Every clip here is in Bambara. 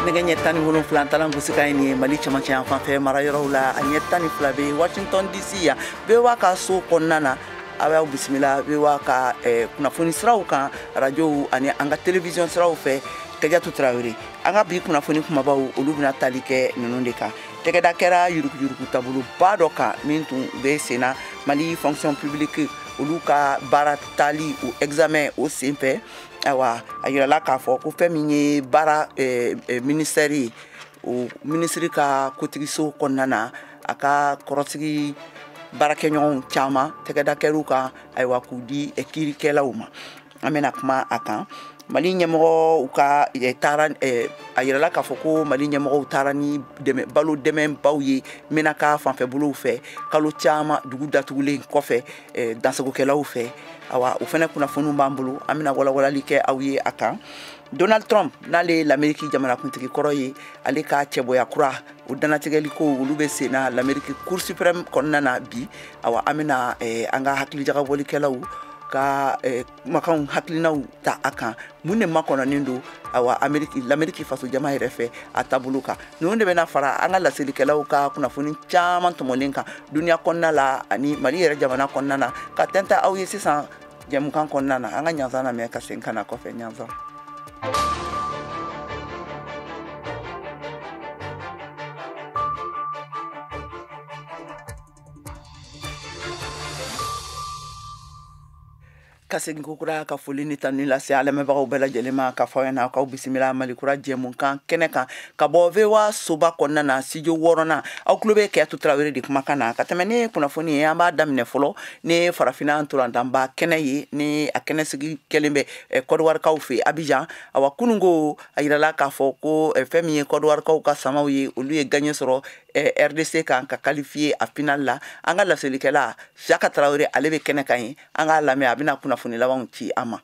Nɛgɛ ɲɛ 17 talan gosi kan ye Mali cɛmancɛ yan fan fɛ mara yɔrɔw la, a ɲɛ 12 bɛ Washington DC yan, VOA ka so kɔnɔna na. Aw y'aw bisimila VOA ka kunnafoni siraw kan, radio ani an ka télévision siraw fɛ. Kajatu Tarawele, an ka bi kunnafoni kumabaw, olu bɛna tali kɛ ninnu de kan. Tɛgɛda kɛra yuruguyurugu taaboloba dɔ kan min tun bɛ senna Mali fonction publique, olu ka baara tali o examen o senfɛ. Ayiwa, a yirala k'a fɔ ko fɛn min ye baara ministère ye, o minisiri ka kotigiso kɔnɔna na, a ka kɔrɔsigi baarakɛɲɔgɔnw caman tɛgɛda kɛr'u kan, ayiwa, k'u di kiirikɛlaw ma. An bɛna kuma a kan. Mali ɲɛmɔgɔw ka taara, a yirala k'a fɔ ko Mali ɲɛmɔgɔw taara ni dɛmɛ, balo dɛmɛbaw ye Menaka fanfɛbolow fɛ, kalo caman dugu datugulen kɔfɛ dansagokɛlaw fɛ. Awa, o fɛnɛ kunnafoniw b'an bolo, an bɛna walawalali kɛ aw ye a kan. Donald Trump, n'ale ye Lameriki jamanakuntigi kɔrɔ ye, ale ka cɛbɔya kura o danatigɛli ko, olu bɛ sen na Lameriki Cour suprême kɔnɔna na bi. Awa, an bɛna an ka hakilijagabɔlikɛlaw ka kumakanw, hakilinaw ta a kan, mun de makɔnɔnen don, awa, Ameriki, Lameriki faso jama yɛrɛ fɛ a taabolo kan. Ninnu de bɛna fara an ka laselikɛlaw ka kunnafoni caman tɔmɔlen kan duniya kɔnɔna la ani Mali yɛrɛ jamana kɔnɔna na, ka tɛntɛ aw ye sisan jɛmukan kɔnɔna na. An ka ɲansan lamɛn ka segin ka na kɔfɛ. Ɲansan. Ka segin kokura ka foli ni tanu lase a lamɛnbagaw bɛɛ lajɛlen ma, ka fɔ aw ɲɛna k'aw bisimila Malikura jɛmukan kɛnɛ kan ka bɔ VOA soba kɔnɔna na, studio wɔɔrɔnan. Aw tulo bɛ Kɛyatu Tarawele de kumakan na ka tɛmɛ ni kunnafoni ye. An b'a daminɛ fɔlɔ ni farafinna ntolantanba kɛnɛ ye, ni a kɛnɛ sigi kɛlen bɛ Kɔdiwarikaw fɛ Abidjan. Awa, kununko a yirala k'a fɔ ko fɛn min ye Kɔdiwarikaw ka samaw ye, olu ye gaɲɛ sɔrɔ RDC kan ka qualifier a final la. An ka laselikɛla Siaka Tarawele, ale bɛ kɛnɛ kan ye, an k'a lamɛn, a bɛna kunnafoni labanw ci an ma.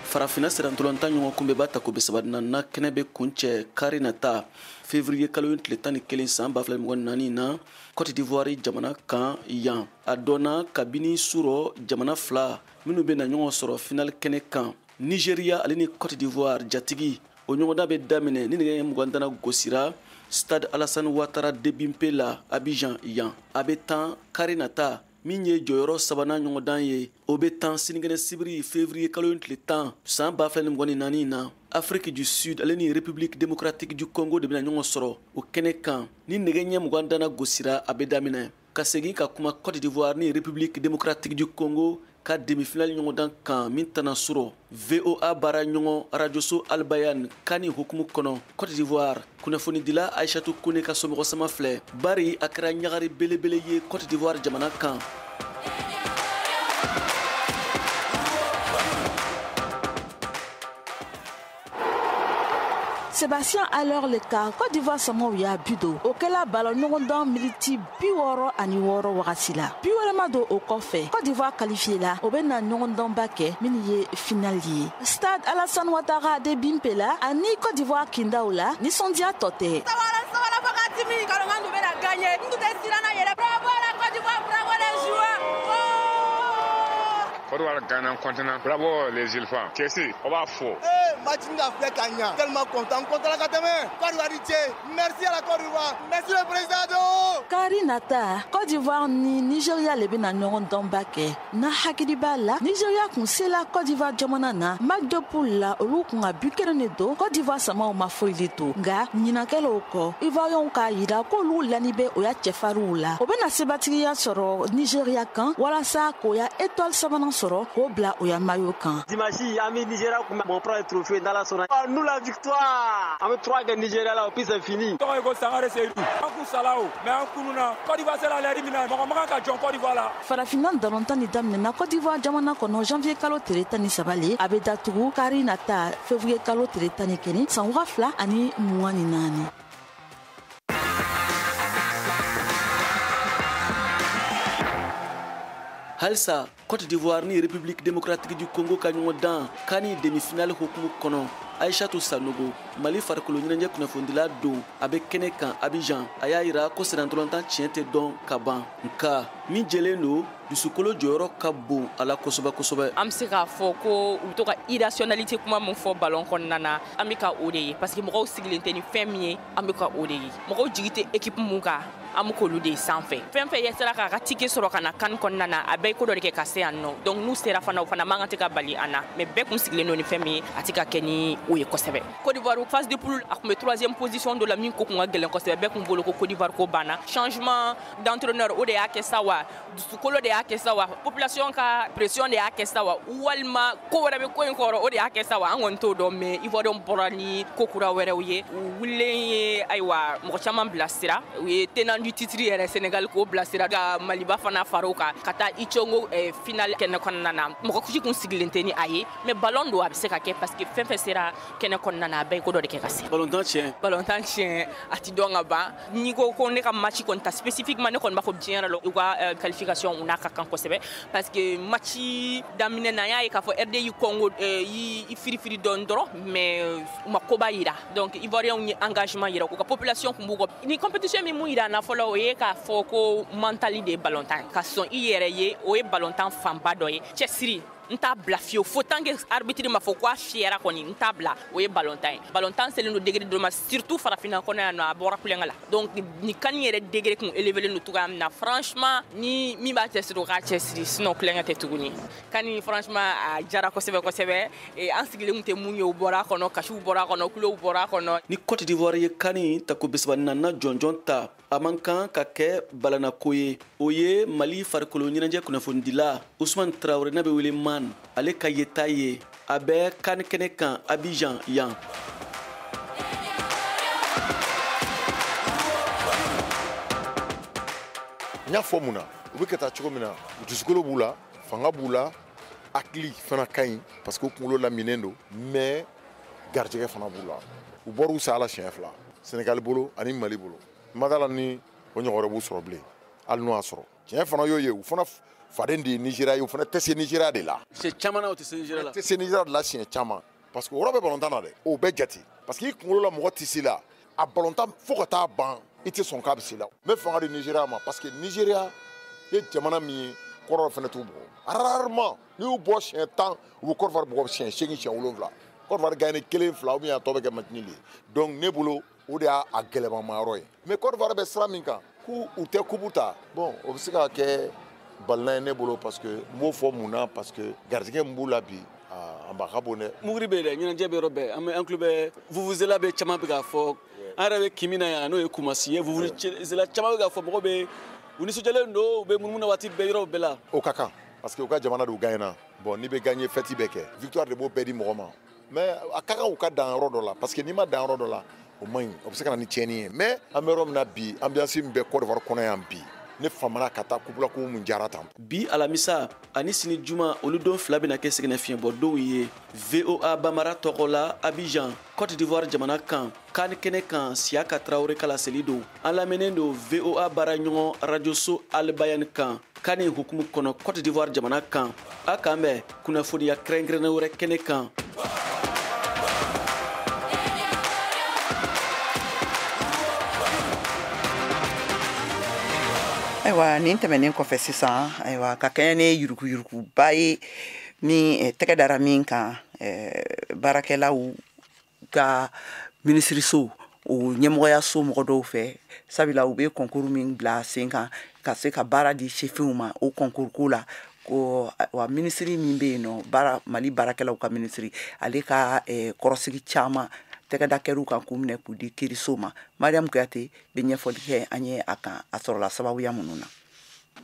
Farafinna sirantolontan ɲɔgɔn kunbɛba tako 34nan kɛnɛ bɛ kuncɛ kari nata, février kalo tile 11 san 2024 na, Côte d'Ivoire jamana kan yan. A dɔnna kabini surɔ jamana fila minnu bɛ na ɲɔgɔn sɔrɔ final kɛnɛ kan, Nigeria ale ni Côte d'Ivoire jatigi. O ɲɔgɔndan bɛ daminɛ ni nɛgɛ 20 dana gosira Stade Alassane Ouattara d'Ebimpe la, Abidjan yan. A bɛ tan kari nata. Min ye jɔyɔrɔ sabanan ɲɔgɔndan ye, o bɛ tan sinikɛnɛ sibiri, février kalo tile 10 san 2024 na. Afrique du Sud ale ni République démocratique du Congo de bɛna ɲɔgɔn sɔrɔ o kɛnɛ kan ni nɛgɛ ɲɛ 20 dana gosira, a bɛ daminɛ. Ka segin ka kuma Côte d'Ivoire ni République démocratique du Congo ka demi-finale ɲɔgɔndan kan min tana surɔ, VOA baara ɲɔgɔn arajoso Albayan kani hukumu kɔnɔ, Côte d'Ivoire kunnafonidila Aishatu Kone ka somɔgɔ sama filɛ, bari a kɛra ɲagari belebele ye Côte d'Ivoire jamana kan. Sébastien Haller le ka Côte d'Ivoire samaw y'a but don. O kɛla balon ɲɔgɔndan miniti 66 wagati la. But wɛrɛ ma don o kɔfɛ. Côte d'Ivoire qualifié la, o bɛ na ɲɔgɔndanba kɛ min ye final ye Stade Alassane Ouattara d'Ebimpe la. Ani Côte d'Ivoire kindaw la, nisɔndiya tɔ tɛ. Sabara sabara fo ka timi ka dɔn k'an tun bɛna gagner. N tun tɛ siran na yɛrɛ. Bravo la Côte d'Ivoire, bravo les joueurs. Côte d'Ivoire gagne continent. Bravo les éléphants. Kessé, on va fort. Eh, match in ka filɛ ka ɲa. Tellement content, n content ka tɛmɛ. Côte d'Ivoire ce. Merci à la Côte d'Ivoire. Merci le président do. Kari nata, Côte d'Ivoire ni Nigeria le bɛna ɲɔgɔn dɔnba kɛ. Na hakili b'a la, Nigeria kun sela Côte d'Ivoire jamana na match de poule la, olu kun ka but kelen de don. Côte d'Ivoire samaw ma foyi de to, nka ɲinakɛlaw kɔ, Ivoirienw k'a yira k'olu lani bɛ o ya cɛfarinw la. O bɛna sebatigiya sɔrɔ Nigeria kan walasa k'o ya étoile sabanan sɔrɔ k'o bila o ya maillot kan. Dimanche, an bɛ Nigeria kunbɛn, on prend le trophée n'Ala sɔnna. Nous la victoire. An bɛ 3 kɛ Nigeria la, puis c'est fini. Tɔgɔ ye ko Sangare Seyidu. An kun sala o, mais an kununa. Côte d'Ivoire sera lɛri min na, mɔgɔ man kan ka jɔn Côte d'Ivoire la. Farafinna balontan ni daminɛna Côte d'Ivoire jamana kɔnɔ janvier kalo tile 13 le, a bɛ datugu kari nata, février kalo tile 11 san 2024. Halisa Côte d'Ivoire ni République démocratique du Congo ka ɲɔgɔn dan kani demi-finale hukumu kɔnɔ, Aïchatou Sanogo, Mali farikolo ɲɛnajɛ kunnafonidila don, a bɛ kɛnɛ kan Abidjan. A y'a yira ko sennantolatan tiɲɛ tɛ dɔn ka ban, nka min jɛlen don, dusukolo jɔyɔrɔ ka bon a la kosɛbɛ kosɛbɛ. An bɛ se k'a fɔ ko u bɛ to ka irrationalité kuma min fɔ ballon kɔnɔna na, an bɛ ka o de ye, parce que mɔgɔw sigilen tɛ ni fɛn min ye, an bɛ ka o de ye. Mɔgɔw jigi tɛ équipe mun kan, an bɛ k'olu de ye sanfɛ. Fɛn fɛn ye sera k'a ka ticket sɔrɔ ka na CAN kɔnɔna na, a bɛɛ ye ko dɔ de kɛ ka se yan nɔ. Donc n'u sera fana, o fana man kan tɛ ka bali an na, mais bɛɛ kun sigilen don ni fɛn min ye, a tɛ ka kɛ ni o ye kosɛbɛ. Côte d'Ivoire phase de poule, a tun bɛ 3e position dɔ la min ko kun ka gɛlɛn kosɛbɛ, bɛɛ kun bolo ko Côte d'Ivoire ko banna. Changement d'entraîneur o de y'a kɛ sa wa, dusukolo de y'a kɛ sa wa, population ka pression de y'a kɛ sa wa, walima ko wɛrɛ bɛ ko in kɔrɔ o de y'a kɛ sa wa, an kɔni t'o dɔn. Mais Ivoirien bɔra ni ko kura wɛrɛw ye, u wulilen ye ayiwa mɔgɔ caman bilasira, u ye tenant du titre yɛrɛ Sénégal k'o bilasira, ka Maliba fana far'o kan ka taa Icongo finale kɛnɛ kɔnɔna na. Mɔgɔ si kun sigilen tɛ ni a ye, mais ballon don, a bɛ se ka kɛ, parce que fɛn fɛn sera kɛnɛ kɔnɔna na, a bɛɛ ye ko dɔ de kɛ ka se. Ballon tiɲɛ a ti dɔn ka ban. N'i ko ko ne ka match kɔni ta spécifiquement, ne kɔni b'a fɔ diɲɛ yɛrɛ la u ka qualification u n'a ka kan kosɛbɛ, parce que match daminɛ na, an y'a ye k'a fɔ RDI Congo y'i firifiri dɔɔni dɔrɔn, mais u ma koba yira. Donc Ivoiriens ye engagement yira, u ka population kun b'u kɔ. Ni compétition min mun yira an na fɔlɔ, o ye k'a fɔ ko mentali de ye ballon tan, ka sɔn i yɛrɛ ye, o ye ballon tan fanba dɔ ye. Cɛsiri, n t'a bila fiyewu fo tant que arbitre ma fɔ k'a fiyɛra kɔni, n t'a bila, o ye ballon tan ye. Ballon tan selen don degré dɔ ma, surtout farafinna kɔnɔ yan nɔ, a bɔra kulonkɛ la. Donc ni CAN yɛrɛ degré kun élevé don cogoya min na, franchement ni min b'a cɛsiri, o k'a cɛsiri, sinon kulonkɛ tɛ tuguni. CAN franchement a jara kosɛbɛ kosɛbɛ, an sigilen tun tɛ mun ye, o bɔra a kɔnɔ, kasiw bɔra a kɔnɔ, kulow bɔra a kɔnɔ. Ni Côte d'Ivoire ye CAN tako 34 jɔnjɔn ta, a man kan ka kɛ balanako ye. O ye Mali farikolo ɲɛnajɛ kunnafonidila Ousmane Traoré n'a bɛ wele Man, ale ka yeta ye, a bɛ CAN kɛnɛ kan Abidjan yan. N y'a fɔ mun na, u bɛ ka taa cogo min na, u dusukolo b'u la, fanga b'u la, hakili fana ka ɲi, parce que u kunkolo laminen don, mais garijɛgɛ fana b'u la. U bɔr'u sa la siɲɛ 2, Sénégal bolo ani Mali bolo. Madala ni o ɲɔgɔn wɛrɛ b'u sɔrɔ bilen, hali n'o y'a sɔrɔ tiɲɛ fana y'o ye, u fana faden de ye Nigéria ye, u fana tɛ se Nigéria de la. Siɲɛ caman na u tɛ se Nigéria la. U tɛ se Nigéria de la siɲɛ caman, parce que o yɔrɔ bɛ balontan na dɛ, o bɛɛ jate, parce que i kunkolo la mɔgɔ tɛ se la, a balontan fo ka taa ban, i tɛ sɔn k'a bɛ se la. N bɛ fanga di Nigéria ma, parce que Nigéria ye jamana min ye, kɔrɔ fana t'u bugɔ. Rarement n'i y'u bɔ siɲɛ 10, u bɛ Côte d'Ivoire bugɔ siɲɛ 8, siɲɛ 7. Côte d'Ivoire gagné 1, 2 ou bien a tɔ bɛ kɛ match nul ye. Donc ne bolo, o de y'a gɛlɛmama yɔrɔ ye. Mais Côte d'Ivoire bɛ sira min kan, k'u u tɛ coupe ta, bon o bɛ se ka kɛ balina ye ne bolo, parce que n b'o fɔ mun na, parce que garijɛgɛ min b'u la bi, a ma ka bon dɛ. Muguri bɛ yen dɛ, ɲɛnajɛ bɛ yɔrɔ bɛɛ, an bɛ an tulo bɛ vuvuzela bɛ caman bɛ k'a fɔ, an yɛrɛ bɛ kin min na yan n'o ye Kumasi ye, vuvuzela caman bɛ k'a fɔ, mɔgɔ bɛ u nisɔndiyalen don, u bɛ munumunu na waati bɛɛ yɔrɔ bɛɛ la. O ka kan, parce que u ka jamana de u gagné na, bon n'i bɛ gagné fête bɛ kɛ, victoire de b'o bɛɛ di mɔgɔ ma, mais a ka kan u ka dan yɔrɔ dɔ la, parce que n'i ma dan yɔrɔ dɔ la, o man ɲi, o bɛ se ka na ni tiɲɛni ye. Mais an bɛ yɔrɔ min na bi, ambiance min bɛ Côte d'Ivoire kɔnɔ yan bi, ne famana ka taa coupe la ko mun jara tan. Bi alamisa ani sini juma, olu don 2 bɛna kɛ sɛgɛnnafiɲɛbɔdonw ye. VOA Bamara tɔgɔ la, Abidjan, Côte d'Ivoire jamana kan, CAN kɛnɛ kan, Siyaka Traoré ka laseli don. An lamɛnnen don VOA baaraɲɔgɔn radioso Albayan kan, CAN hukumu kɔnɔ Côte d'Ivoire jamana kan. A k'an bɛn kunnafoniya kɛrɛnkɛrɛnnen wɛrɛ kɛnɛ kan. Ayiwa, nin tɛmɛnen kɔfɛ sisan, ayiwa, ka kɛɲɛ ni yuruguyuruguba ye min tɛgɛ dara min kan, baarakɛlaw ka minisiriso o ɲɛmɔgɔyaso mɔgɔ dɔw fɛ, sabula u bɛ concours min bila sen kan ka se ka baara di sifinw ma, o concours ko la, ko wa minisiri min bɛ yen nɔ, baara Mali baarakɛlaw ka minisiri, ale ka kɔrɔsigi caman tɛgɛ da kɛr'u kan k'u minɛ k'u di kiiriso ma. Mariam Kuyate bɛ ɲɛfɔli kɛ an ye a kan, a sɔrɔla sababuya minnu na.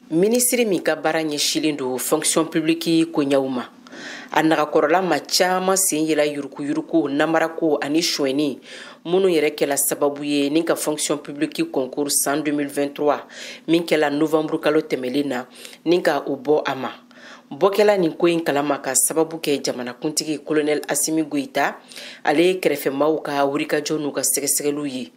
Minisiri min ka baara ɲɛsilen don fonction publique koɲɛw ma, a nagakɔrɔla ma caman sen yela yuruguyurugu, namarako ani sonyɛni minnu yɛrɛ kɛla sababu ye ni ka fonction publique concours san 2023 min kɛla novembre kalo tɛmɛlen na, ni ka o bɔ a ma. Bɔkɛla nin ko in kalama ka sababu kɛ jamanakuntigi colonel Assimi Goïta ale ye kɛrɛfɛmaw ka wulikajɔ n'u ka sɛgɛsɛgɛliw ye.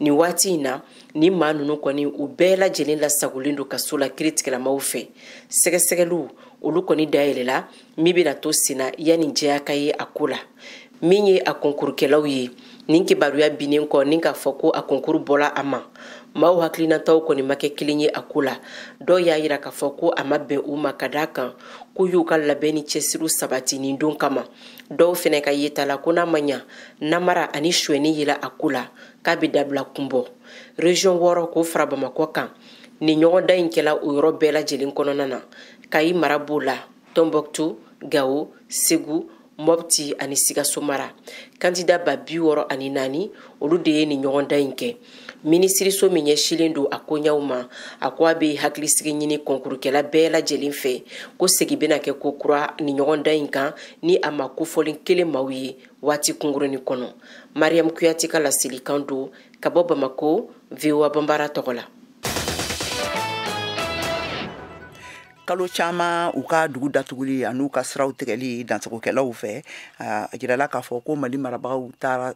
Nin waati in na, ni maa ninnu kɔni u bɛɛ lajɛlen lasagolen don kaso la kiiritigɛlamaw fɛ. Sɛgɛsɛgɛliw olu kɔni dayɛlɛla min bɛna to sen na yanni jɛya ka ye a ko la. Min ye a konkurukɛlaw ye, nin kibaruya binnen kɔ ni k'a fɔ ko a konkuru bɔla a ma, maaw hakilinataw kɔni ma kɛ kelen ye a ko la. Dɔw y'a yira k'a fɔ ko a ma bɛn u ma, ka d'a kan k'u y'u ka labɛn ni cɛsiriw sabati nin don kama. Dɔw fɛnɛ ka yeta la ko n'a ma ɲa namara ani suyɛni yela a ko la, k'a bɛ dabila kunbɔ. Région 6 k'o fara Bamakɔ kan, nin ɲɔgɔndan in kɛla o yɔrɔ bɛɛ lajɛlen kɔnɔna na. Kayi mara b'o la, Tɔnbɔkutu, Gawo, Segu, Mɔpti ani Sikaso mara. Kandida 64, olu de ye nin ɲɔgɔndan in kɛ. Minisiriso min ɲɛsilen don a koɲaw ma, a ko a bɛ hakilisigi ɲini kɔnkurukɛla bɛɛ lajɛlen fɛ ko segin bɛna kɛ ko kura nin ɲɔgɔndan in kan ni a ma kofɔlen kelen maaw ye waati kunkurunin kɔnɔ. Mariam Kuyate ka laselikan don ka bɔ Bamako, VOA Banbara tɔgɔ la. Kalo caman u ka dugu datuguli an'u ka siraw tigɛli dansagokɛlaw fɛ, a jirala k'a fɔ ko Mali marabagaw taara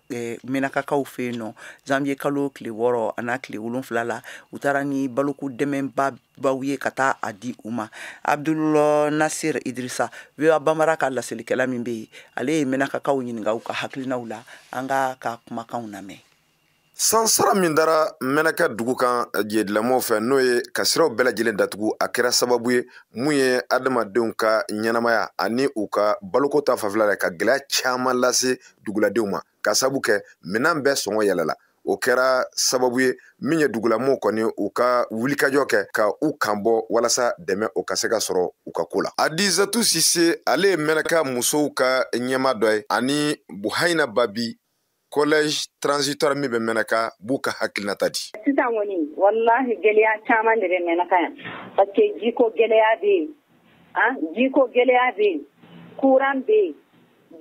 Menakakaw fɛ yen nɔ janvier kalo tile 6 an'a tile 7 la. U taara ni baloko dɛmɛba baw ye ka taa a di u ma. Abdul Nasir Idrissa, VOA Banbara ka laselikɛla min bɛ yen, ale ye Menakakaw ɲininka u ka hakilinaw la. An ka kumakanw lamɛn. Sansara min dara Menaka dugu kan jɛdilamɔw fɛ, n'o ye ka siraw bɛɛ lajɛlen datugu, a kɛra sababu ye mun ye adamadenw ka ɲɛnamaya ani u ka baloko ta fanfɛla la ka gɛlɛya caman lase duguladenw ma, ka sababu kɛ minɛn bɛɛ sɔngɔ yɛlɛla. O kɛra sababu ye min ye dugulamɔw kɔni u ka wulikajɔ kɛ ka u kan bɔ walasa dɛmɛ o ka se ka sɔrɔ u ka ko la. Adizatu Sise, ale ye Menaka musow ka ɲɛmaa dɔ ye, ani Buhayina Babi, collège transitoire min bɛ Menaka, b'u ka hakilinata di. Sisan kɔni walahi gɛlɛya caman de bɛ Menaka yan, parce que jiko gɛlɛya bɛ yen, jiko gɛlɛya bɛ yen, courant bɛ yen,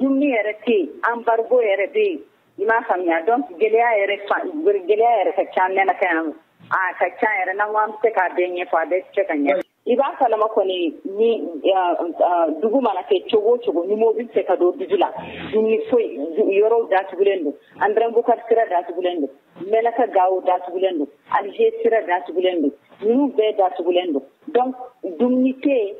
dumuni yɛrɛ tɛ yen, embargo yɛrɛ bɛ yen, i m'a faamuya. Donc gɛlɛya yɛrɛ ka ca Menaka yan, a ka ca yɛrɛ, n'an ko an bɛ se k'a bɛɛ ɲɛfɔ, a bɛɛ tɛ se ka ɲɛfɔ. I b'a kalama kɔni ni dugu mana kɛ cogo o cogo, ni mobili tɛ ka don dugu la, dumuni foyi, yɔrɔw datugulen don, André-Boucard sira datugulen don, Menaka Gawo datugulen don, Alger sira datugulen don, ninnu bɛɛ datugulen don. Donc dumuni tɛ yen,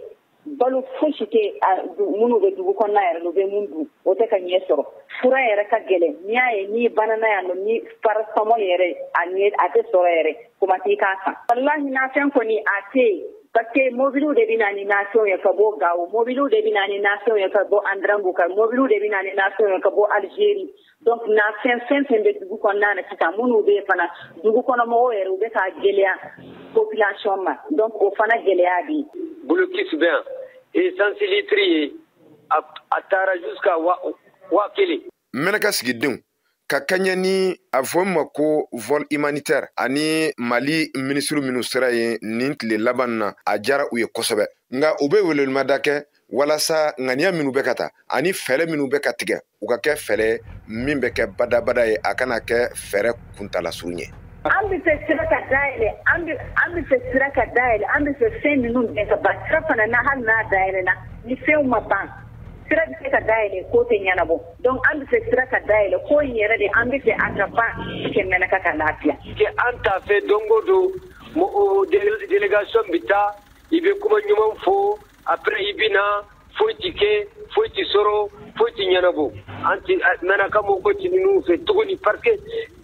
balo fosi tɛ minnu bɛ dugu kɔnɔna yɛrɛ la, u bɛ mun dun, o tɛ ka ɲɛ sɔrɔ. Fura yɛrɛ ka gɛlɛn, n'i y'a ye n'i banana yan nɔ, ni paracétamol yɛrɛ a tɛ sɔrɔ yɛrɛ, kuma t'i k'a san. Walahi nafɛn kɔni a tɛ yen. Parce que mobiliw de bɛ na ni nafɛnw ye ka bɔ Gawo, mobiliw de bɛ na ni nafɛnw ye ka bɔ André-Boucard, mobiliw de bɛ na ni nafɛnw ye ka bɔ Algérie. Donc nafɛn fɛn fɛn bɛ dugu kɔnɔna na sisan, minnu bɛ yen fana, dugu kɔnɔ mɔgɔw yɛrɛ u bɛ k'a gɛlɛya population ma, donc o fana gɛlɛya bɛ yen. Bolokisi bɛ yan, essence litre ye a taara jusqu'à 1000. Menaka sigidenw ka kaɲɛ ni a fɔ ma ko vol humanitaire ani Mali minisiri minnu sera yen nin tile laban na, a diyara u ye kosɛbɛ. Nka u bɛ welewelemada kɛ walasa ŋaniya minnu bɛ ka ta ani fɛɛrɛ minnu bɛ ka tigɛ, u ka kɛ fɛɛrɛ min bɛ kɛ badabada ye, a kana kɛ fɛɛrɛ kuntala surun ye. An bɛ fɛ sira ka dayɛlɛ, an bɛ fɛ sira ka dayɛlɛ, an bɛ fɛ fɛn ninnu bɛɛ ka ban. Sira fana na, hali n'a dayɛlɛla, ni fɛnw ma ban, sira bɛ se ka dayɛlɛ, ko tɛ ɲɛnabɔ. Donc an bɛ fɛ sira ka dayɛlɛ, ko in yɛrɛ de an bɛ fɛ a ka ban kɛ Menaka ka lafiya. An t'a fɛ don o don délégation bɛ taa, i bɛ kuma ɲuman fɔ, après i bɛ na foyi ti kɛ, foyi ti sɔrɔ, foyi ti ɲɛnabɔ. An ti Menaka mɔgɔw ti ninnu fɛ tuguni, parce que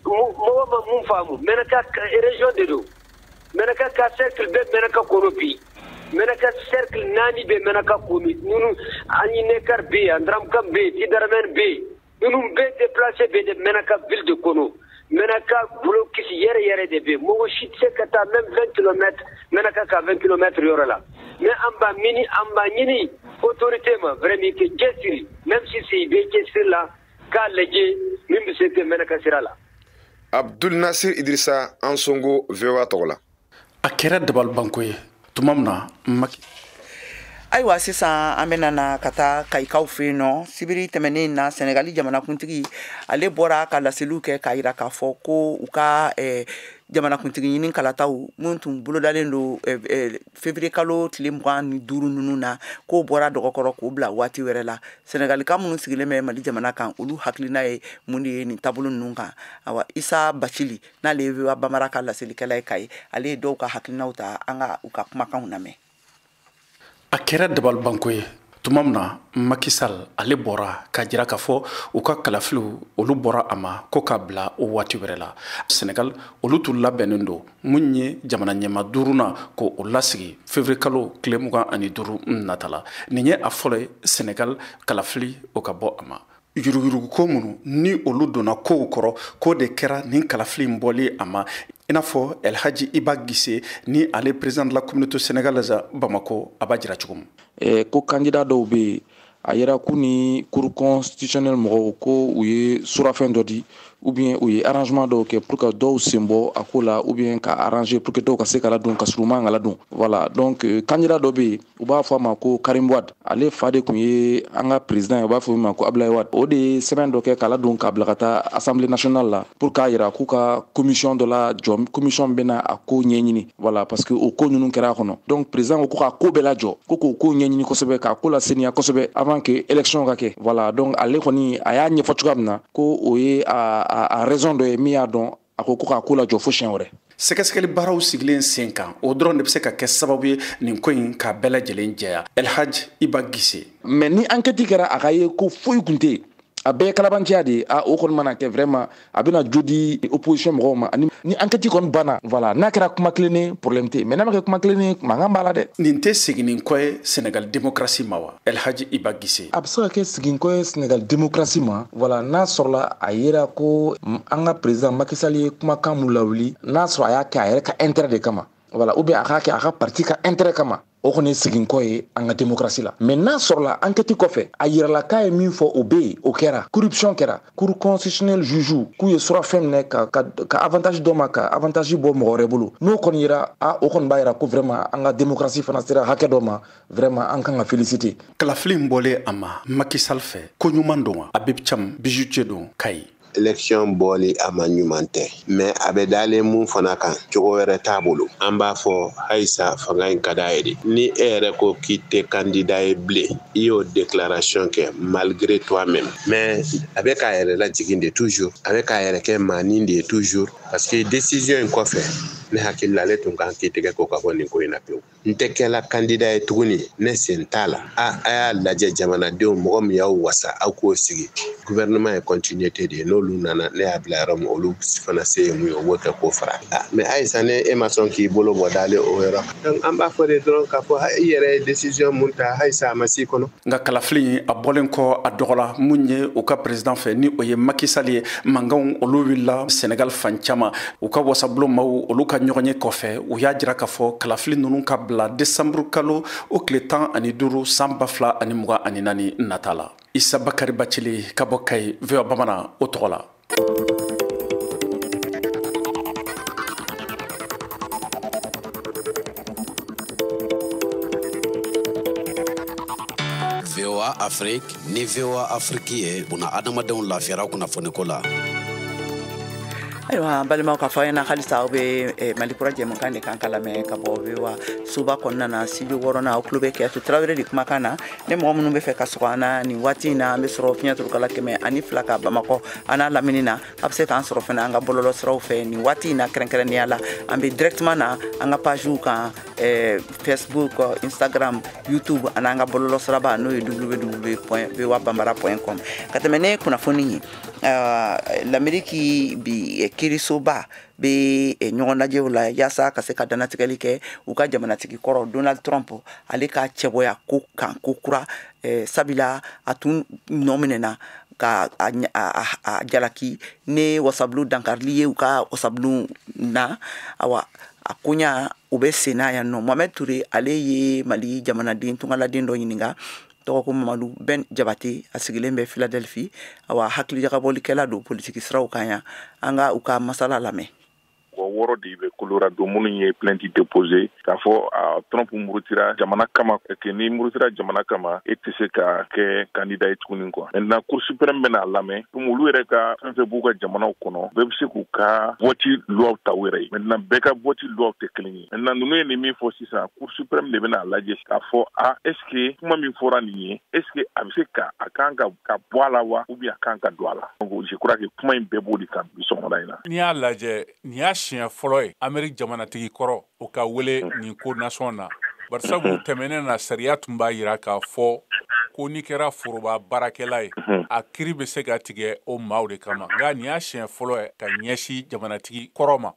mɔgɔ ma mun faamu, Menaka région de don, Menaka ka cercle bɛ Menaka kɔnɔ bi. Menaka cercle 4 bɛ Menaka kɔnɔ, ninnu Aninekar bɛ yen, Andramkan bɛ yen, Tidaramɛn bɛ yen, ninnu bɛɛ déplacé bɛ de Menaka ville de kɔnɔ. Menaka blocus yɛrɛ yɛrɛ de bɛ yen, mɔgɔ si tɛ se ka taa même 20 km, Menaka ka 20 km yɔrɔ la. Mais an b'a ɲini autorité ma vraiment kɛ cɛsiri, même si c'est bɛ cɛsiri la k'a lajɛ min bɛ se kɛ Menaka sira la. Abdul Nasir Idrissa, Ansongo, VOA tɔgɔ la. A kɛra dabalibanko ye tuma min na Maki. Ayiwa, sisan an bɛna na ka taa Kayikaw fɛ yen nɔ. Sibiri tɛmɛnen na, Sɛnɛgali jamanakuntigi ale bɔra ka laseliw kɛ k'a jira k'a fɔ ko u ka jamanakuntigi ɲini kalataw minnu tun bolodalen don février kalo tile 25 ninnu na, k'o bɔra dɔgɔkɔrɔ k'o bila waati wɛrɛ la. Sɛnɛgalika minnu sigilen bɛ Mali jamana kan, olu hakilina ye mun de ye nin taabolo ninnu kan? Awa, Isa Bacili, n'ale ye VOA Bambara ka laselikɛla ye Kayi, ale ye dɔw ka hakilinaw ta, an ka u ka kumakanw lamɛn. A kɛra dabalibanko ye Tuma min na Macky Sall ale bɔra k'a jira k'a fɔ u ka kalafiliw olu bɔra a ma ko k'a bila o waati wɛrɛ la. Senegal olu tun labɛnnen don mun ye jamana ɲɛmaa duurunan ko o lasigi février kalo tile 25 nata la. Nin ye a fɔlɔ ye Senegal kalafili o ka bɔ a ma. Yuruguyuruguko minnu ni olu donna kow kɔrɔ k'o de kɛra nin kalafili in bɔli a ma, i n'a fɔ El Hadji Iba Guissé ni ale président de la communauté sénégalaise Bamako, a b'a jira cogo min. Ko candidat dɔw bɛ yen, a yera k'u ni cour constitutionnelle mɔgɔw ko u ye surafɛn dɔ di ou bien u ye arrangement dɔw kɛ pour que dɔw sen bɔ a ko la, ou bien ka arranger pour que dɔw ka se ka ladon ka sɔrɔ u man ka ladon. Voilà, donc candidat dɔ bɛ yen, u b'a fɔ a ma ko Karim Wade. Ale fa de tun ye an ka président ye, u b'a fɔ min ma ko Abdoulaye Wade. O de ye sɛbɛn dɔ kɛ k'a ladon k'a bila ka taa assemblée nationale la pour k'a yira k'u ka commission dɔ la jɔ, commission bɛna a ko ɲɛɲini. Voilà, parce que o ko ninnu kɛra a kɔnɔ. Donc président ko k'a ko bɛɛ lajɔ, ko k'o ko ɲɛɲini kosɛbɛ, k'a ko laseniya kosɛbɛ avant que élection ka kɛ. Voilà, donc ale kɔni a y'a ɲɛfɔ cogoya min na ko o ye a raison dɔ ye min y'a dɔn a ko k'a ko lajɔ fo siɲɛ wɛrɛ. Sɛgɛsɛgɛli baaraw sigilen sen kan, o dɔrɔn de bɛ se ka kɛ sababu ye nin ko in k'a bɛɛ lajɛlen jɛya. El Hadji Iba Guissé. Mais ni enquête kɛra, a ka ye ko foyi tun tɛ yen, a bɛɛ ye kalabanciya de ye. A o kɔni mana kɛ, vraiment a bɛna jo di opposition mɔgɔw ma. Ani ni enquête kɔni banna, voilà, n'a kɛra kuma kilennen, problème tɛ yen, mais n'a ma kɛ kuma kilennen, mankan b'a la dɛ. Nin tɛ segin kɔ ye Sénégal démocratie ma wa? El Hadji Iba Guissé. A bɛ se ka kɛ segin kɔ ye Sénégal démocratie ma. Voilà, n'a sɔrɔla a yera ko an ka président Macky Sall ye kumakan mun lawuli, n'a sɔrɔ a y'a kɛ a yɛrɛ ka intérêt de kama, voilà, ou bien a k'a kɛ a ka parti ka intérêt kama, o kɔni ye segin kɔ ye an ka démocratie la. Mais n'a sɔrɔla enquête kɔfɛ a yirala k'a ye min fɔ o bɛ yen, o kɛra corruption kɛra, cour constitutionnelle juge k'u ye surafɛn minɛ ka avantage dɔ ma, ka avantage bɔ mɔgɔ wɛrɛ bolo, n'o kɔni yira, a o kɔni b'a yira ko vraiment an ka démocratie fana sera hakɛ dɔ ma, vraiment an kan ka féliciter. Kalafili in bɔlen a ma Macky Sall fɛ, ko ɲuman don wa? Habib Thiam bijoutier don Kayi. Élection bɔli a ma ɲuman tɛ, mais a bɛ dalen mun fana kan, cogo wɛrɛ t'a bolo. An b'a fɔ halisa fanga in ka d'a ye de. Ni e yɛrɛ ko k'i tɛ candidat ye bilen, i y'o déclaration kɛ malgré toi-même, mais a bɛ k'a yɛrɛ lajigin de toujours, a bɛ k'a yɛrɛ kɛ maanin de ye toujours, parce que décision in kɔfɛ, ne hakili la ale tun kan k'i tɛgɛ ko ka bɔ nin ko in na pewu. N tɛ kɛla candidat ye tuguni, ne sen t'a la. A y'a lajɛ jamanadenw, mɔgɔ min y'aw wasa, aw k'o sigi. Gouvernement ye continuité de ye, n'olu nana ne y'a bila yɔrɔ min, olu fana se ye mun ye, o b'o kɛ k'o fara. Mais ayisa ne e ma sɔn k'i bolo bɔ dalen o yɔrɔ. Donc an b'a fɔ de dɔrɔn k'a fɔ i yɛrɛ ye décision mun ta, ayisa a ma s'i kɔnɔ. Nka kalafili a bɔlen kɔ a dɔgɔ la mun ye u ka président fɛ ni o ye Macky Sall ye, mankanw olu wulila Sénégal fan caman. U ka wasabulon maaw olu ka ɲɔgɔn ye kɔfɛ, u y'a jira k'a fɔ kalafili ninnu ka bila décembre kalo o tile 15 san 2024 nata la. Issa Bakary Bathily ka bɔ Kayi, VOA Bamanan o tɔgɔ la. VOA Afrique ni VOA Afrique ye buna adamadenw lafiyara kunnafoniko la. Ayiwa, an balimaw, ka fɔ aw ɲɛna halisa aw bɛ Mali kura jɛmukan de kan ka lamɛn ka bɔ VOA soba kɔnɔna na, studio wɔɔrɔnan. Aw tulo bɛ Kɛyatu Tarawele de kumakan na. Ni mɔgɔ minnu bɛ fɛ ka sɔgɔ an na nin waati in na, an bɛ sɔrɔ fiɲɛturukala 102 ka Bamakɔ an n'a lamini na. A bɛ se k'an sɔrɔ fana an ka bɔlɔlɔ siraw fɛ nin waati in na, kɛrɛnkɛrɛnnenya la an bɛ directement na an ka pagew kan, Facebook, Instagram, YouTube ani an ka bɔlɔlɔ siraba n'o ye www.voabambara.com. Ka tɛmɛ ne kunnafoni ye, l'Amérique bi kiirisoba bɛ ɲɔgɔn lajɛw la yaasa ka se ka dannatigɛli kɛ u ka jamanatigi kɔrɔ Donald Trump ale ka cɛbɔya ko kan ko kura, sabula a tun nɔ minɛna ka a jalaki ni wasabulon dankarili ye u ka wasabulon na. Awa, a koɲa o bɛ sen na yan nɔ. Mohamed Touré ale ye Mali jamanaden tungaladen dɔ ɲininka, tɔgɔ ko Mamadu Ben Jabate, a sigilen bɛ Philadelphie. Awa, hakilijagabɔlikɛla don politiki siraw kan yan. An ka u ka masala lamɛn. Mɔgɔ 6 de bɛ Colorado minnu ye plainte déposé k'a fɔ a Trump murutira jamana kama, que ni murutira jamana kama, e tɛ se ka kɛ candidat ye tuguni quoi. Maintenant, Cour suprême bɛna a lamɛn, komi olu yɛrɛ ka fɛn fɛn b'u ka jamanaw kɔnɔ, bɛɛ bɛ se k'u ka vote loi ta u yɛrɛ ye. Maintenant, bɛɛ ka vote loi tɛ kelen ye. Maintenant, ninnu ye nin min fɔ sisan, Cour suprême de bɛna a lajɛ k'a fɔ a est ce que kuma min fɔra nin ye, est ce que a bɛ se ka a kan ka bɔ a la wa, ou bien a kan ka don a la. Donc je crois que kuma in bɛɛ b'o de kan bi sɔgɔmada in na. N'i y'a lajɛ, nin y'a siɲɛ fɔlɔ ye Amérique jamanatigi kɔrɔ o ka wele nin ko nasɔn na. Barisabu tɛmɛnen na, sariya tun b'a yira k'a fɔ ko n'i kɛra foroba baarakɛla ye, a kiri bɛ se ka tigɛ o maaw de kama. Nka nin y'a siɲɛ fɔlɔ ye ka ɲɛsin jamanatigi kɔrɔ ma.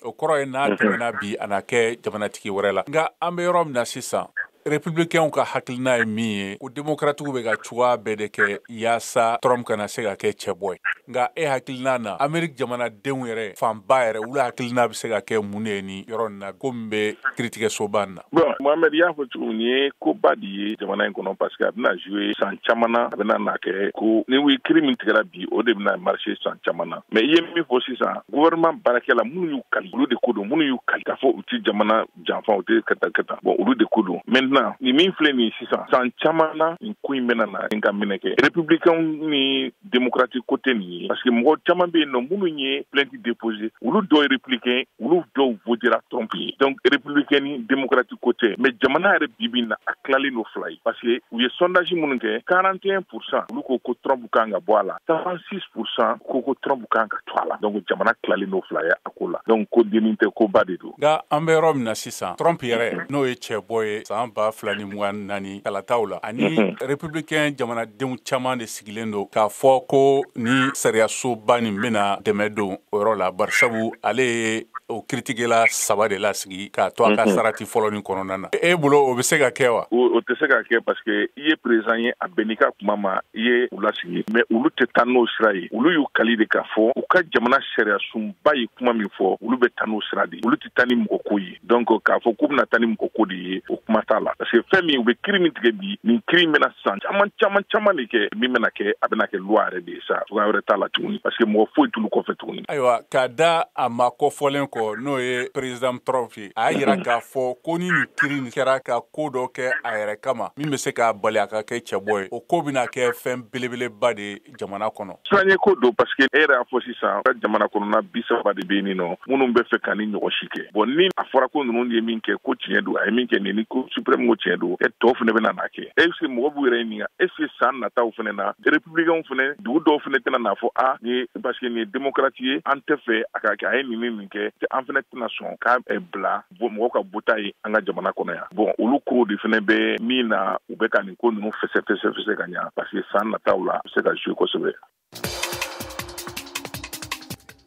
O kɔrɔ ye n'a tɛmɛna bi, a na kɛ jamanatigi wɛrɛ la. Nka an bɛ yɔrɔ min na sisan, républicains ka hakilina ye min ye, ko démocratiques bɛ ka cogoya bɛɛ de kɛ yaasa Trump kana se ka kɛ cɛbɔ ye. Nka e hakilina na, Amérique jamanadenw yɛrɛ fanba yɛrɛ, olu hakilina bɛ se ka kɛ mun de ye nin yɔrɔ nin na, ko min bɛ kiiritigɛsoba nin na? Bon, Mohamed, i y'a fɔ cogo min, nin ye koba de ye jamana in kɔnɔ, parce que a bɛna jouer san caman na. A bɛna na kɛ ko ni ye kiiri min tigɛra bi, o de bɛna marcher san caman na. Mais i ye min fɔ sisan, gouvernement baarakɛla minnu y'u kali, olu de ko don. Minnu y'u kali k'a fɔ u ti jamana janfa, u tɛ ka taa ka taa, bon, olu de ko don. Maintenant, nin min filɛ nin ye sisan, san caman na nin ko in bɛna na n ka minɛ kɛ républicain ni démocrate côté nin ye, parce que mɔgɔ caman bɛ yen nɔ minnu ye plainte déposé, olu dɔw ye républicain, olu dɔw votera Trump ye. Donc républicain ni démocrate côté. Mais jamana yɛrɛ bi bi in na, a tilalen don fila ye, parce que u ye sondage minnu kɛ, 41% olu ko ko Trump kan ka bɔ a la, 36% ko Trump kan ka to a la. Donc jamana tilalen don fila ye a ko la. Donc ko dennin tɛ, koba de don. Nka an bɛ yɔrɔ min na sisan, Trump yɛrɛ, n'o ye cɛbɔ ye san 2024 kalataw la, ani républicain jamanadenw caman de sigilen don k'a fɔ ko ni sariyasoba nin bɛna dɛmɛ don o yɔrɔ la, barisabu ale ye o kiritigɛla saba de lasigi k'a to a ka sarati fɔlɔ nin kɔnɔna na. E bolo, o bɛ se ka kɛ wa? O tɛ se ka kɛ, parce que i ye président ye, a bɛn n'i ka kuma ma, i ye u lasigi, mais olu tɛ taa n'o sira ye. Olu y'u kali de k'a fɔ u ka jamana sariya sunba ye kuma min fɔ, olu bɛ taa n'o sira de ye, olu tɛ taa ni mɔgɔ ko ye. Donc k'a fɔ k'u bɛna taa ni mɔgɔ ko de ye, o kuma t'a la, parce que fɛn min u bɛ kiiri min tigɛ bi, nin kiiri in bɛna san caman caman caman de kɛ. Min bɛna kɛ, a bɛna kɛ loi yɛrɛ de ye sa, cogoya wɛrɛ t'a la tuguni, parce que mɔgɔ foyi t'olu kɔfɛ tuguni. Ayiwa, k'a da a ma kɔfɔlen kɔ, n'o ye président Trump ye, a y'a yira k'a fɔ ko ni nin kiiri nin kɛra ka ko dɔ kɛ a yɛrɛ kama min bɛ se k'a bali a ka kɛ cɛbɔ ye, o ko bɛna kɛ fɛn belebeleba de ye jamana kɔnɔ. Siranɲɛ ko don, parce que e yɛrɛ y'a fɔ sisan, ka jamana kɔnɔna 30 de bɛ yen nɔ minnu bɛ fɛ ka ni ɲɔgɔn si kɛ. Bon, ni a fɔra ko ninnu ye min kɛ ko tiɲɛ don, a ye min kɛ nin ni Cour suprême ko tiɲɛ don, e tɔw fana bɛna n'a kɛ. Est ce que mɔgɔ b'u yɛrɛ ɲininka, est ce que san nataw fana na, républicains fana, dugu dɔw fana tɛna n'a fɔ a ni parce que nin ye démocrate ye, an tɛ fɛ a ka kɛ, a ye nin ni nin kɛ, an fana tɛna sɔn k'a bila mɔgɔw ka bota ye an ka jamana kɔnɔ yan? Bon, olu kow de fana bɛ min na, u bɛ ka nin ko ninnu fɛsɛ fɛsɛ fɛsɛ ka ɲa, parce que san nataw la, a bɛ se ka jouer kosɛbɛ.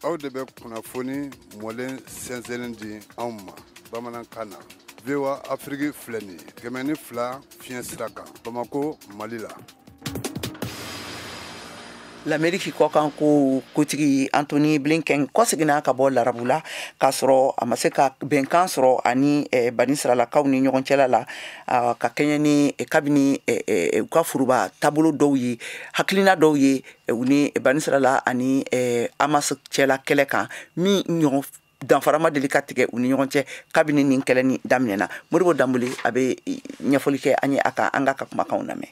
Aw de bɛ kunnafoni mɔlen sɛnsɛnnen di anw ma bamanankan na. VOA Afrique filɛ nin ye, 102 fiɲɛ sira kan, Bamako, Mali la. L'Amérique kɔkan ko kotigi Antony Blinken kɔseginna ka bɔ larabu la, k'a sɔrɔ a ma se ka bɛnkan sɔrɔ ani bani siralakaw ni ɲɔgɔn cɛla la, ka kɛɲɛ ni kabini u ka foroba taabolo dɔw ye, hakilina dɔw ye u ni bani sirala ani Hamas cɛla kɛlɛ kan, min ɲɔgɔn danfara ma deli ka tigɛ u ni ɲɔgɔn cɛ kabini nin kɛlɛ ni daminɛna. Modibo Danbele, a bɛ ɲɛfɔli kɛ an ye a kan. An k'a ka kumakanw lamɛn.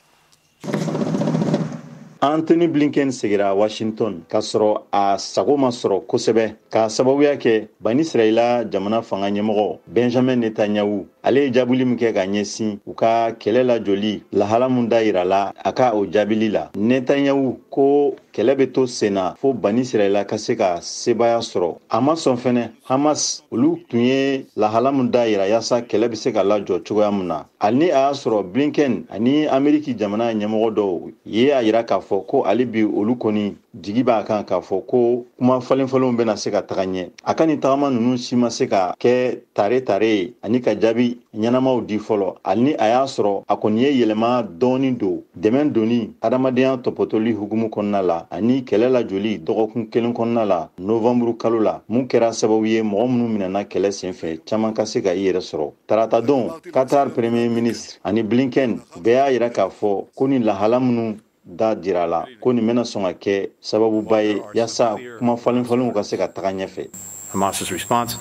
Antony Blinken segira Washington k'a sɔrɔ a sago ma sɔrɔ kosɛbɛ, k'a sababuya kɛ bani Israɛla jamana fanga ɲɛmɔgɔ Benjamin Netanyahu, ale ye jaabili min kɛ ka ɲɛsin u ka kɛlɛ lajɔli lahala mun da yira la a ka o jaabili la. Netanyahu ko kɛlɛ bɛ to sen na fo bani Israɛla ka se ka sebaya sɔrɔ. A ma sɔn fɛnɛ Hamas, olu tun ye lahala mun da yira yaasa kɛlɛ bɛ se ka lajɔ cogoya mun na. Hali ni a y'a sɔrɔ Blinken ani Ameriki jamana ɲɛmɔgɔ dɔw ye a yira k'a fɔ ko hali bi olu kɔni jigi b'a kan k'a fɔ ko kuma falen falenw bɛna se ka taga ɲɛ, a ka nin tagama ninnu si ma se ka kɛ tare tare ye ani ka jaabi ɲɛnamaw di fɔlɔ. Hali ni a y'a sɔrɔ a kɔni ye yɛlɛma dɔɔni don dɛmɛ donni adamadenya tɔpɔtɔli hukumu kɔnɔna la ani kɛlɛ lajɔli dɔgɔkun kelen kɔnɔna la novanburu kalo la, mun kɛra sababu ye mɔgɔ minnu minɛna kɛlɛ senfɛ, caman ka se ka i yɛrɛ sɔrɔ. Tarata don, Qatar premier ministre ani Blinken bɛɛ y'a yira k'a fɔ ko ni lahala minnu da dira la, ko nin bɛna sɔn ka kɛ sababuba ye yaasa kuma falen falenw ka se ka taga ɲɛfɛ. Hamas's response,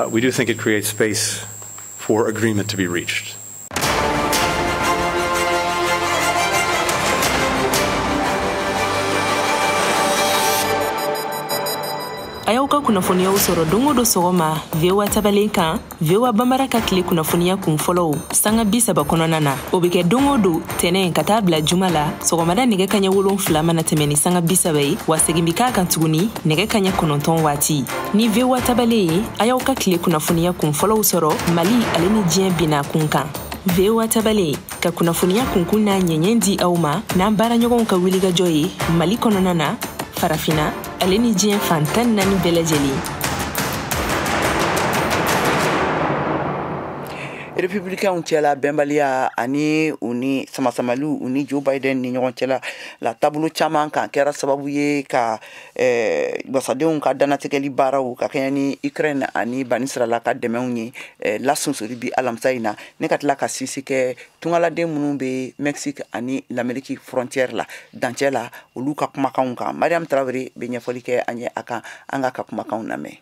we do think it creates space for agreement to be reached. A y'aw ka kunnafoniyaw sɔrɔ don o don sɔgɔma VOA tabalen kan, VOA Bambara ka tile kunnafoniya kun fɔlɔw sanga 30 kɔnɔna na. O bɛ kɛ don o don tɛnɛn ka taa bila juma la sɔgɔmada nɛgɛ kaɲɛ 7 mana tɛmɛ ni sanga 30 ye, wa segin bɛ k'a kan tuguni nɛgɛ kaɲɛ 9 waati. Ni VOA tabalen ye, a y'aw ka tile kunnafoniya kun fɔlɔw sɔrɔ Mali ale ni diɲɛ binna kun kan. VOA tabalen ka kunnafoniya kunkun n'a ɲɛɲɛ di aw ma n'an baaraɲɔgɔnw ka wulikajɔ ye Mali kɔnɔna na, Farafina ale ni diɲɛ fan 14 bɛɛ lajɛlen. Républicains cɛla bɛnbaliya ani u ni samasamaliw u ni Joe Biden ni ɲɔgɔn cɛla la taabolo caman kan kɛra sababu ye ka wasadenw ka dannatigɛli baaraw ka kɛɲɛ ni Ukraine ani Banisirala ka dɛmɛw ye lasunsori bi alamisa in na, ne ka tila ka sinsin kɛ tungaladen minnu bɛ Mexique ani l'Amérique frontière la dancɛ la olu ka kumakanw kan. Mariam Traoré bɛ ɲɛfɔli kɛ an ye a kan, an ka kumakanw lamɛn.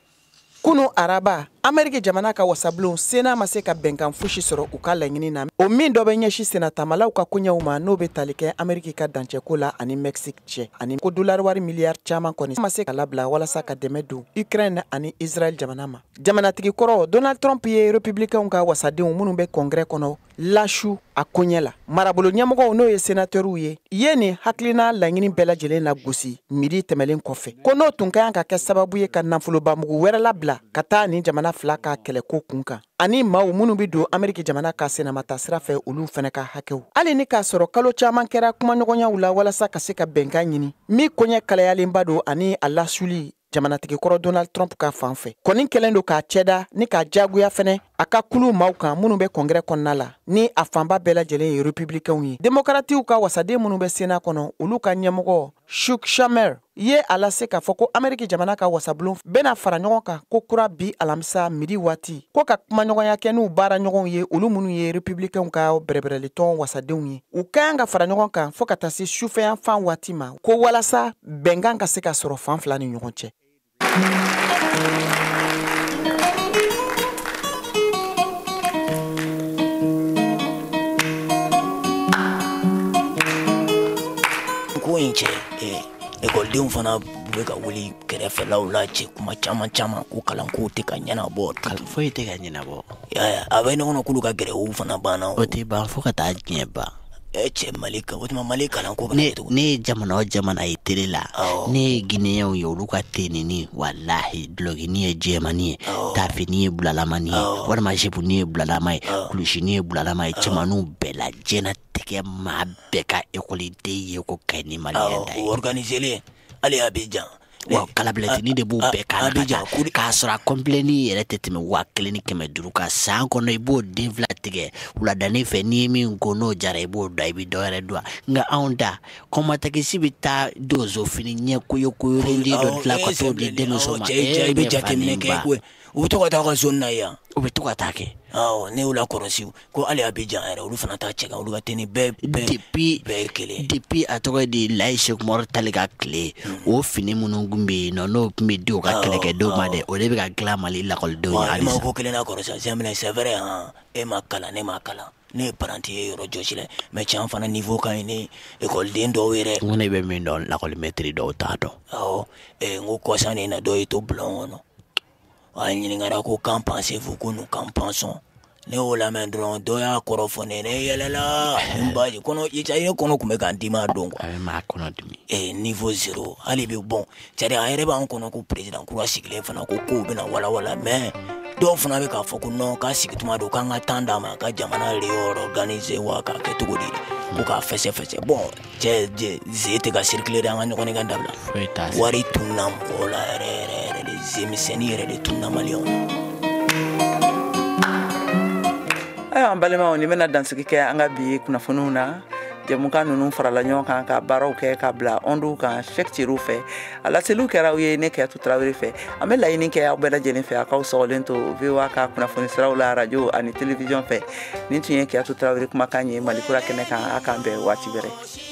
Kunu araba, Ameriki jamana ka wasabulon Sénat ma se ka bɛnkan fosi sɔrɔ u ka laɲini na, o min dɔ bɛ ɲɛsin senatamalaw ka koɲɛw ma n'o bɛ tali kɛ Ameriki ka dancɛko la ani Mexique cɛ, ani ko dollar wari miliyari caman kɔni ma se ka labila walasa ka dɛmɛ don Ukraine ani Israël jamana ma. Jamanatigi kɔrɔ Donald Trump ye républicains ka wasadenw minnu bɛ congrès kɔnɔ lasu a koɲɛ la. Marabolo ɲɛmɔgɔw n'o ye sénateurs ye, ye nin hakilina laɲini bɛɛ lajɛlen lagosi midi tɛmɛlen kɔfɛ, ko n'o tun ka kan ka kɛ sababu ye ka nafolobamugu wɛrɛ labila ka taa nin jamana fila ka kɛlɛko kun kan, ani maaw minnu bɛ don Ameriki jamana ka senamata sira fɛ olu fana ka hakɛw. Hali ni k'a sɔrɔ kalo caman kɛra kumaɲɔgɔnyaw la walasa ka se ka bɛnkan ɲini min koɲɛ kalayalenba don ani a lasuli jamanatigi kɔrɔ Donald Trump ka fan fɛ, kɔni kɛlen don k'a cɛda ni k'a jagoya fɛnɛ a ka kulu maaw kan minnu bɛ congrès kɔnɔna la ni a fanba bɛɛ lajɛlen ye républicains ye. Démocratiw ka wasaden minnu bɛ Sénat kɔnɔ olu ka ɲɛmɔgɔ Chuck Schumer ye a lase k'a fɔ ko Ameriki jamana ka wasabulon bɛna fara ɲɔgɔn kan ko kura bi alamisa midi waati, ko ka kumaɲɔgɔnya kɛ n'u baaraɲɔgɔnw ye olu minnu ye républicains ka bɛrɛbɛrɛlitɔn wasadenw ye. U ka kan ka fara ɲɔgɔn kan fo ka taa se sufɛyanfan waati ma, ko walasa bɛnkan ka se ka sɔrɔ fan fila ni ɲɔgɔn cɛ. Ko in cɛ ekɔlidenw fana bɛ ka wuli kɛrɛfɛlaw la cɛ, kuma caman caman ko kalanko tɛ ka ɲɛnabɔ, foyi tɛ ka ɲɛnabɔ. A bɛ ɲɔgɔn k'olu ka gɛrɛw fana banna, o tɛ ban fo ka taa diɲɛ ban. Cɛ Mali o tuma Mali kalanko bɛ cogo? Ne ye jamana o jamana ye télé la, ne ye Guinéenw ye olu ka tenini, walahi dulɔkini ye jɛmani ye, tafini ye bulalama ye, walima jepuni ye bulalama ye, kulusini ye bulalama ye, cɛmaninw bɛɛ la diɲɛnatigɛ maa bɛɛ ka ekɔliden ye ko ka ɲi ni maliyɛn ta ye. O organiselen hali Abidjan. Wa kalabilatini de b'u bɛɛ kan k'a sɔrɔ a kɔnpilɛni yɛrɛ tɛ tɛmɛ 1500 kan san kɔnɔ. I b'o den fila tigɛ wuladanin fɛ, n'i ye min ko n'o jara i b'o da, i bɛ dɔ wɛrɛ don. Nka anw ta kɔmatakisi bɛ taa donso fini ɲɛ koyokoyolen dɔ dilan ka t'o di denmuso ma. I bɛ jateminɛ kɛ koyi, u bɛ to ka taa ka zone na yan, u bɛ to ka taa kɛ. Awɔ, ne y'u lakɔlɔsi ko hali Abidjan yɛrɛ olu fana t'a cɛ kan, olu ka tenue bɛɛ bɛɛ ye kelen. Depuis a tɔgɔ di Layi Seku Umaru Tali ka tile, o fini minnu tun bɛ yen nɔ n'o tun bɛ di u ka kɛlɛkɛdenw ma dɛ, o de bɛ ka dilan Mali lakɔlidenw ye halisa. E ma ko kelen na kɔrɔ sa, c'est vrai han, e ma kalan ne ma kalan, ne ye paranti ye yɔrɔ jɔsi la, mais tiɲɛ fana niveau ka ɲi ni ekɔliden dɔw yɛrɛ. N ko ne bɛ min dɔn lakɔlimɛtiri dɔw t'a dɔn. Awɔ, n ko kɔsa in na dɔw y'i to bulon kɔnɔ, a ɲininkara ko qu'en pensez-vous, ko nous qu'en pensons. Ne y'o lamɛn dɔrɔn dɔ y'a kɔrɔ fɔ ne ne yɛlɛla n baji kɔnɔ, ne kɔnɔ tun bɛ k'an dimi a don quoi. A bɛ maa kɔnɔ dimi. Niveau zéro hali bi bon, c'est à dire a yɛrɛ b'an kɔnɔ ko président kura sigilen fana ko kow bɛna walawala, mais dɔw fana bɛ k'a fɔ ko non k'a sigi tuma don k'an ka temps d'a ma ka jamana réorganiser wa k'a kɛ cogo di, ko k'a fɛsɛ fɛsɛ. Bon cɛ ze tɛ ka circuler an ka ɲɔgɔn kan dabila. Wari tununa mɔgɔw la yɛrɛ yɛrɛ yɛrɛ de, ze misɛnnin yɛrɛ de tununa maliyɛnw na. Ayiwa an balimaw, nin bɛna dansigi kɛ an ka bi kunnafoniw na. Jɛmukan ninnu farala ɲɔgɔn kan ka baaraw kɛ ka bila ondes kan Cheick Thierry fɛ. A laseliw kɛra aw ye ne Kayatu Tarawele fɛ. An bɛ laɲini kɛ aw bɛɛ lajɛlen fɛ, a k'aw sɔgɔlen to VOA ka kunnafoni siraw la radio ani télévision fɛ. Nin tun ye Kayatu Tarawele kumakan ye Mali kura kɛnɛ kan. A k'an bɛn waati wɛrɛ.